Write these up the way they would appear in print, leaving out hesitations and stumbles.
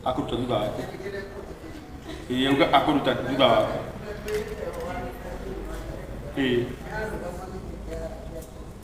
Akũruta thutha waku. Ĩĩ auga akũruta thutha waku. Ĩĩ.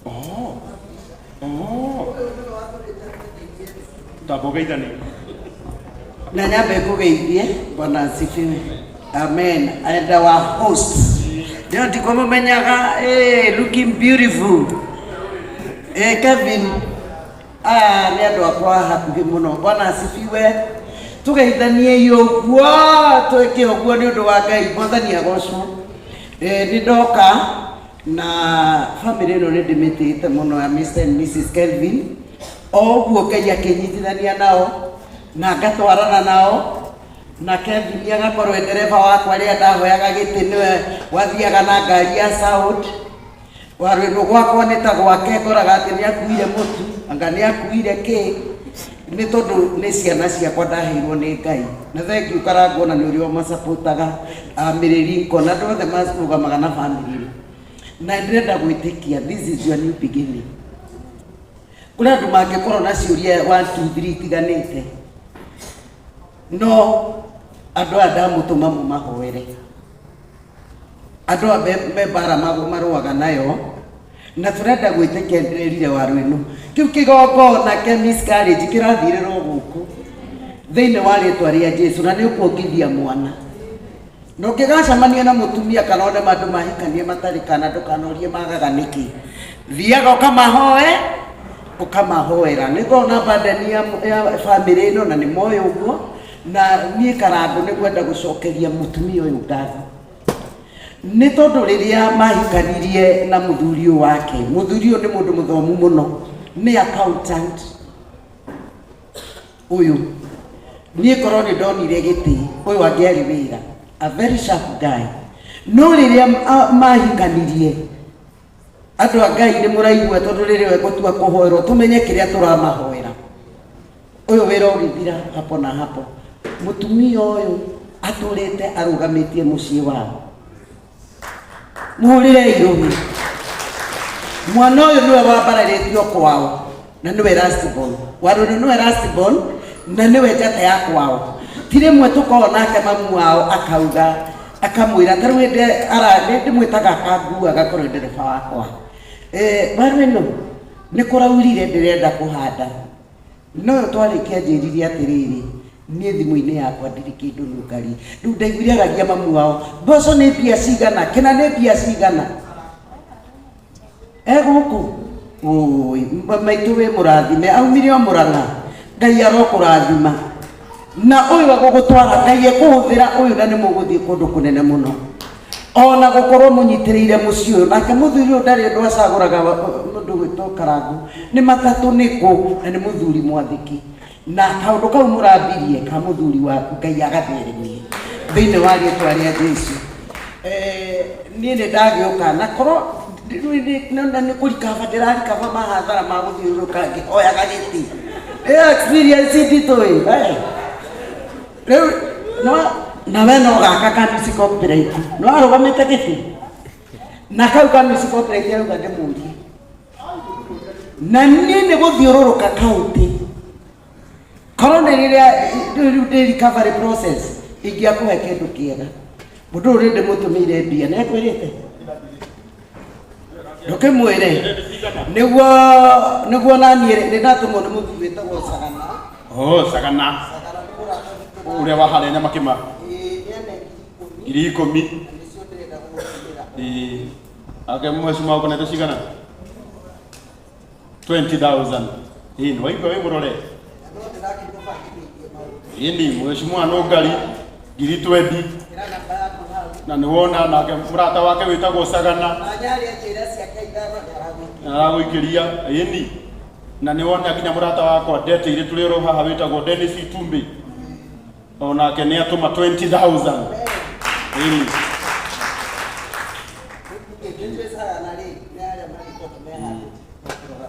Oh. Oh. Tamba ũgeithanie. Na nyambe ngũgeithie. Bwana asifiwe. Amen. And our host, ndĩro ndikũmũmenyaga. Hey, looking beautiful. Hey, Kevin, aya nĩ andũ akwa hakuhĩ mũno. Bwana asifiwe. Tũgeithaniei ũguo, twĩke ũguo nĩ ũndũ wa Ngai. Mwathani agocwo. Eh, nĩ ndoka na family ĩno nĩ ndĩmĩtĩĩte mũno ya Mr and Mrs Kelvin. O ũguo Ngai akĩnyitithania nao na ngatwarana nao, na Kevin agakorwo e ndereba wakwa. Rĩrĩa ndahoyaga gĩtĩ, nĩwe wathiaga na ngari ya sound. Warwĩrwo gwakwa nĩ ta gwake, ngoraga atĩ nĩ akuire mũtu, anga nĩ akuire kĩ, nĩ tondũ nĩ ciana ciakwa ndaheirwo nĩ Ngai. Na thengiũ Karangwo, na nĩ ũrĩa ũmacapotaga Mĩrĩ Lincoln na andũ othe marũgamaga na family ĩno. Na ndĩrenda gwĩtĩkia this is your new beginning. Kũrĩ andũ mangĩkorwo na ciũria 1 2 3 itiganĩte, no andũ aya ndamũtũma mũmahoere. Andũ aya me mbara marũaga nayo, na tũrenda gwĩtĩkia. Ndĩrerire waru ĩno, kĩu kĩgongona kĩa miscarriage kĩrathirĩrwo gũkũ thĩinĩ wa rĩtwa rĩa Jesu, na nĩ ũkuongithia mwana. Na ũngĩgacemania na mũtumia kana one andũ mahikanie matarĩ kana, ndũkanorie magaga nĩkĩ. Thiaga ũkamahoe, ũkamahoera. Nĩ ngoragwo na burden ya family ĩno, na nĩ moĩ ũguo. Na niĩ Karangũ nĩ ngwenda gũcokeria mũtumia ũyũ ngatho, nĩ tondũ rĩrĩa mahikanirie na mũthuri ũyũ wake, mũthuri ũyũ nĩ mũndũ mũthomu mũno, nĩ accountant ũyũ. Niĩ korwo nĩ ndonire gĩtĩ, ũyũ angĩarĩ wĩra, a very sharp guy. No rĩrĩa mahikanirie, andũ a Ngai nĩ mũraigua, tondũ rĩrĩa egũtua kũhoerwo, tũmenye kĩrĩa tũramahoera. Ũyũ wĩra ũgĩthira hapo na hapo. Mũtumia ũyũ atũrĩte arũgamĩtie mũciĩ wao. Mũhũrĩre irũhi. Mwana ũyũ nĩwe wambararĩtio kwao na nĩwe last born. Warũrũ nĩwe last born na nĩwe njata ya kwao. Ti rĩmwe tũkoragwo nake, mamu wao akauga, akamwĩra, ta rĩu hĩndĩ ara nĩ ndĩmwĩtaga akangua, agakorwo ndereba wakwa. Eh, waru ĩno nĩ kũraurire, ndĩrenda kũhanda. No ũyũ twarĩkia anjĩrire atĩrĩrĩ, niĩ thimũ-inĩ yakwa ndirĩ kĩndũ nũngari. Rĩu ndaiguire aragia mamu wao, mboco nĩ mbia cigana, kĩna nĩ mbia cigana. E gũkũ ũĩ maitũ wĩ mũrathime, aumire o Mũrang'a. Ngai arokũrathima na ũyũ agũgũtwara. Ngai ekũhũthĩra ũyũ na nĩ mũgũthiĩ kũndũ kũnene mũno, ona gũkorwo mũnyitĩrĩire mũciĩ ũyũ. Nake mũthuri ũyũ ndarĩ ũndũ acagũraga. Mũndũ gwĩtwo Karangũ nĩ matatũ nĩ kũ, na nĩ mũthuri mwathĩki. Na kaũndũ kau mũrambirie ka mũthuri waku, Ngai agatheremie thĩinĩ wa rĩtwa rĩa Jesu. Eh, niĩ nĩ ndagĩũka na korwo na nĩ kũrikaba, ndĩrarikaba mahathara ma gũthiũrũrũka ngĩhoyaga gĩtĩ. Ĩyo experience nditũ ĩ. Eh. Rĩu no na we no gaka ka music copyright no arũgamĩte gĩtĩ na kau ka music copyright, arauga ndĩmũrie. Na niĩ nĩ gũthiũrũrũka kaunti, korwo nĩ rĩrĩa rĩu ndĩ recovery process, ingĩakũhe kĩndũ kĩega. Mũndũ ũyũ nĩ ndĩmũtũmĩire mbia, nĩ akwĩrĩte ndũkĩmwĩre nĩguo naniĩ nĩ ndatũmwo nĩ mũthuri wĩtagwo Sagana. Oh, Sagana. Sagana nĩ mũrata witũ. Ũrĩa wa harĩa Nyamakĩma. Ĩĩ, nĩ ane 10,000. 10,000. Na nĩcio ndĩrenda gũgũtũmĩra. Ĩĩ. Ake mheshimiwa ũkonete cigana? 20,000. Ĩĩ, nĩ waigua wĩ mũrore. No ndĩrakĩmũbangithĩtie maũndũ. Ĩni, mheshimiwa Nũngari ngiri 20. Ĩra namba yaku hau. Na nĩ wona nake mũrata wake wĩtagwo Sagana. Na nyarĩa njĩra ciake ithano nĩ aragũikia. Aragũikĩria. Ĩni. Na nĩ wona nginya mũrata wakwa ndeteire tũrĩ oro haha wĩtagwo Dennis Itumbi. Onake nĩ atũma 20,000. Ĩni. Nĩ Sagana rĩ, nĩ arĩa magĩkorwo mehandĩte kũrora.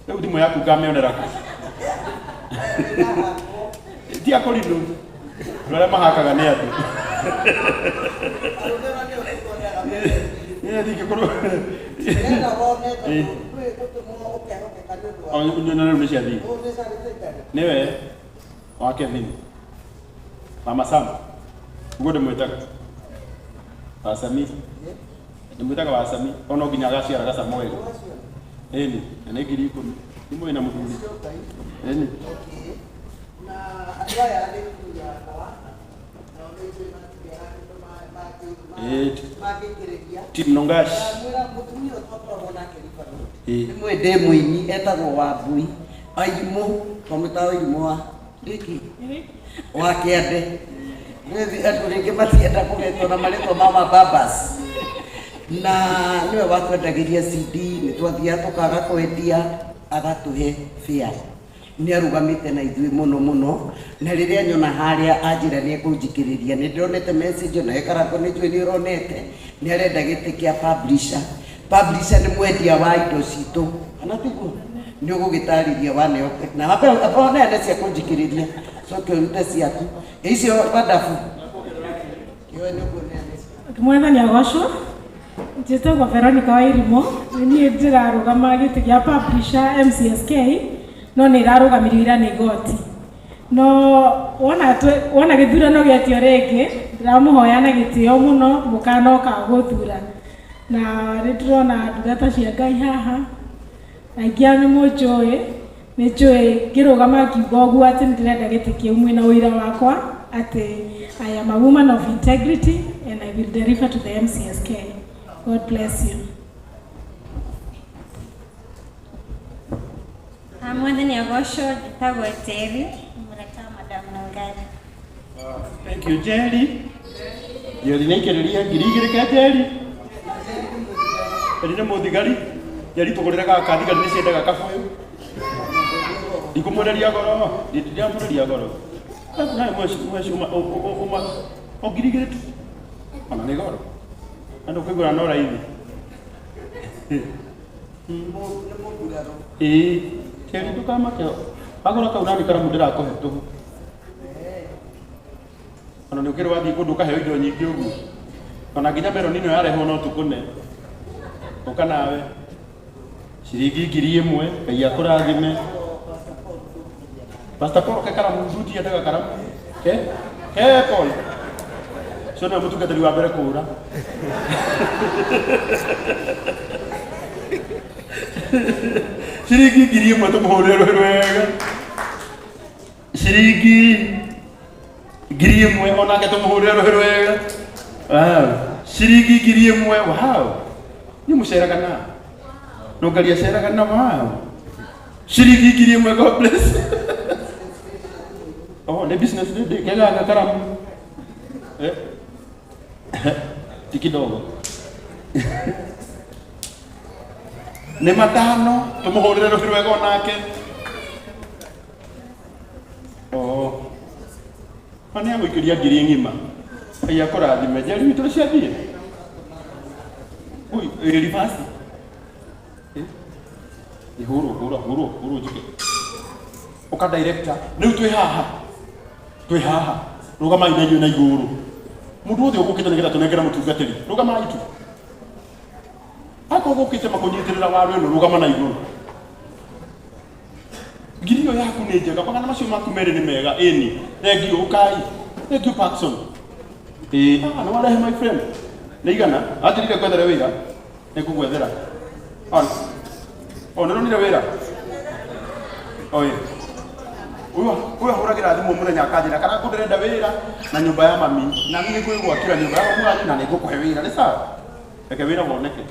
Rĩu thimũ yaku ngamĩonera kũ? Ti akũrinũ. Andũ arĩa mahakaga nĩ andũ. Niĩ ndingĩkorwo. Ndĩrenda wone tondũ Ĩĩ. ndũĩ gũtũmwo ũkehokeka nĩ ũndũ wa O, nĩ rĩu nĩ ciathiĩ. Ũũ nĩ carĩte. Nĩwe wa Kevin. Mama Sam ũguo ndĩmwĩtaga Wasami, ndĩmwĩtaga Wasami ono nginya agaciara Gasamueli. Ĩni, na nĩ 10,000 imwe na mũthuri. Ĩni. Na andũ aya nĩ timu yakwa, nao nĩ njũĩ matingĩaga kĩndũ mangĩingĩrĩria. Team Nongash. Ndamwĩra mũtumia ũyũ twakoragwo nake River Road. Nĩ mwĩ ndĩ mũini etagwo Wambui Airimũ, twamwĩtaga Wairimũ wa Rĩki wa kĩande. Rĩu andũ rĩngĩ matienda kũgetwo na marĩtwa ma mababas. Na nĩwe watwendagĩria CD, nĩ twathiaga tũkaga kwendia agatũhe fare. Nĩ arũgamĩte na ithuĩ mũno mũno, na rĩrĩa nyona harĩa anjĩra nĩ ekũnjikĩrĩria, nĩ ndĩronete message ona ĩkarangwo nĩ njũĩ nĩ ũronete, nĩ arenda gĩtĩ kĩa publisher. Publisher nĩ mwendia wa indo citũ, kana tiguo? Nĩ ũgũgĩtarĩria waneo, na wambe amba ũneane cia kũnjikĩrĩria, coke ũrute ciaku. Icio bandabu. Kĩoe nĩ ũkuoneana icio. Mwathani agocwo. Njĩtagwo Veronica Wairimu, nĩ niĩ ndĩrarũgama gĩtĩ gĩa publisher MCSK, no nĩ ĩrarũgamirio ira nĩ igoti. No wona wona gĩthurano gĩetio rĩngĩ, ndĩramũhoya na gĩtĩo mũno mũkanoka gũthura. Na nĩ ndĩrona ndungata cia Ngai haha, aingĩ ao nĩ mũnjũĩ, nĩ njũĩ ngĩrũgama ngiuga ũguo atĩ nĩ ndĩrenda gĩtĩ kĩu mwĩna ũira wakwa atĩ I am a woman of integrity and I will deliver to the MCSK. God bless you. Mwathani agocwo, njĩtagwo Njeri, mũrata wa Madam Nungari. Thank you Jerry. Jerry nĩ aikĩrĩria 2,000 ke Jerry. Jerry nĩ mũthigari. Jerry tũgũrĩre gaka thigari nĩ ciendaga kabũyũ. Ndikũmwenderia goro, ndiramwenderia goro. Nawe mweci uma uma o 2,000 tu. Ona nĩ goro. Andũ kũigũra no raithi. Nĩ mũmbirarũ. Ĩĩ, Jerry ndũkamake. Wagũra kau nani karamu ndĩrakũhe tũhũ. Ona nĩ ũkĩrĩ wathiĩ kũndũ ũkaheo indo nyingĩ ũguo. Ona nginya meroni ĩno yarehwo no tũkũne. Ũka nawe. Ciringi 1,000, Ngai akũrathime. Pastor Paul ke karamu, nduti yendaga karamu. Ke? Ke Paul. Ũcio nĩwe mũtungatĩri wa mbere kũũra. Ciringi 1,000 tũmũhũrĩre rũhĩ rwega. Ciringi 1,000 onake tũmũhũrĩre rũhĩ rwega. Wow. Ciringi 1,000 wow. Nĩ mũceraga na. Nũngari aceraga na wow. Ciringi 1,000 God bless. Oh, nĩ business nĩ ndĩ kega gakaramu. Eh? Ti kidogo. Nĩ 5 tũmũhũrĩre rũhĩ rwega onake. Oh. Ma nĩ agũikĩria ngiri ng'ima. Ngai akũrathime. Njeri witũ nĩ ciathiĩ. Ui, ĩ reverse. Eh? Ĩ hũrwo hũrwo hũrwo hũrwo njike. Ũka director. Rĩu twĩ haha. Twĩ haha. Rũgamai na inyuĩ na igũrũ. Mũndũ wothe ũgũkĩte nĩgetha tũnengere mũtungatĩri. Rũgamai tu. Akorwo ũgũkĩte makũnyitĩrĩra waru ĩno rũgama na igũrũ. Ngiri ĩyo yaku nĩ njega, magana macio maku merĩ nĩ mega. Ĩni, thank you, ũkai. Thank you Parkson. Ĩĩ, ah, nĩ warehe my friend. Nĩ igana, anjĩrire ngwethere wĩra. Nĩ ngũgwethera. Oh, nĩ ũronire wĩra? Oh, ĩ. Ũyũ ũyũ ahũragĩra thimũ mũthenya akanjĩra kana ngũ ndĩrenda wĩra na nyũmba ya mami. Na niĩ nĩngũgwakĩra nyũmba ya mami wanyu na nĩngũkũhe wĩra. Nĩ sawa? Reke wĩra woneke.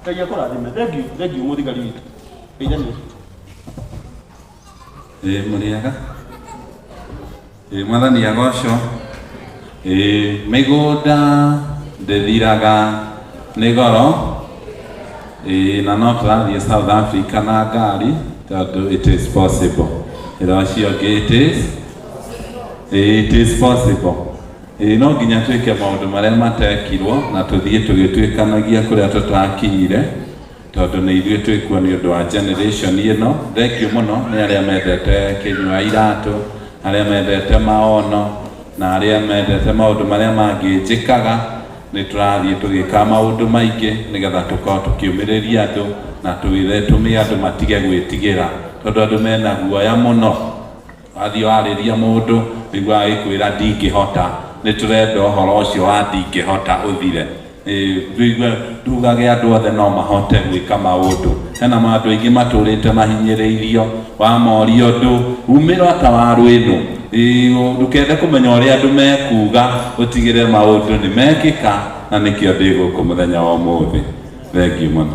Ngai akũrathime. Thank you, thank you mũthigari witũ. Geithania. Ĩĩ mũrĩega. Ĩĩ mwathani agocwo. Ĩĩ mĩgũnda ndĩthiraga nĩ goro. Ĩĩ na no tũrathiĩ South Africa na ngari tondũ it is possible. Ĩra ũcio ũngĩ it is. Ĩĩ it is possible. Ĩĩ no nginya twĩke maũndũ marĩa matekirwo na tũthiĩ tũgĩtuĩkanagia kũrĩa tũtakinyire tondũ nĩ ithuĩ twĩkuo nĩ ũndũ wa generation ĩno. Thank you mũno nĩ arĩa mendete kĩnyua iratũ, arĩa mendete maono na arĩa mendete maũndũ marĩa mangĩ njĩkaga. Nĩ tũrathiĩ tũgĩkaga maũndũ maingĩ nĩgetha tũkorwo tũkĩũmĩrĩria andũ na tũme andũ matige gwĩtigĩra tondũ andũ mena guoya mũno. Wathiĩ warĩria mũndũ nĩguo agĩkwĩra ndingĩhota. Nĩ tũrenda ũhoro ũcio wa ndingĩhota ũthire. Tũigue tugage andũ othe no mahote gwĩka maũndũ. Hena andũ aingĩ matũrĩte mahinyĩrĩirio, wamoria ũndũ umĩra ta waru ĩno. Ndũkende kũmenya ũrĩa andũ mekuga, ũtigĩre maũndũ nĩ mekĩka, na nĩkĩo ndĩ gũkũ mũthenya wa ũmũthĩ. Thengiũ mũno.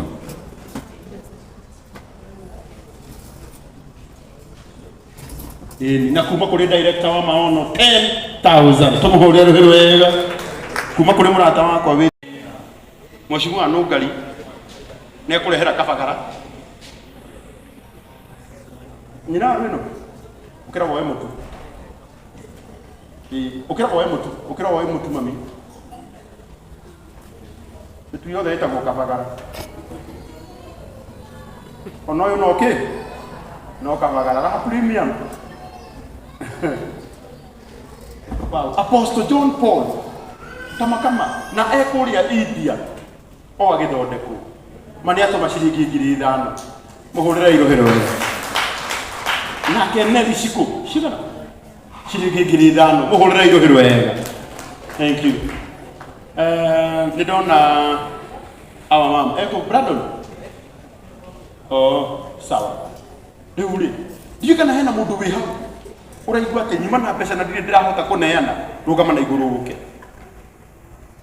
Ĩni, na kuma kũrĩ director wa maono 10000 tũmũhũrĩre rũhĩ rwega kuma kũrĩ mũrata wakwa wĩ Mheshimiwa Nũngari nĩ ekũrehera kabagara nyina wa rwĩno ũkĩra woe mũtu. Ĩĩ, ũkĩra woe mũtu, ũkĩra woe mũtu mami. Mĩtu yothe ĩtagwo kabagara. Ona ũyũ no kĩ? No kabagara raha premium. Wow. Apostle John Paul Tamakama na ekũrĩa India o agĩthondekwo ma nĩ atũma ciringi 5000 mũhũrĩre irohero wega. Nake Nelly Shiko cigana ciringi 5000 mũhũrĩre irohero wega. Thank you. Nĩ ndona our mom eko Brandon. Oh, sawa. Rĩu rĩ, ndiũĩ kana hena mũndũ wĩ hau ũraigua atĩ nyuma na mbeca na ndirĩ ndĩrahota kũneana, rũgama na igũrũ ũke.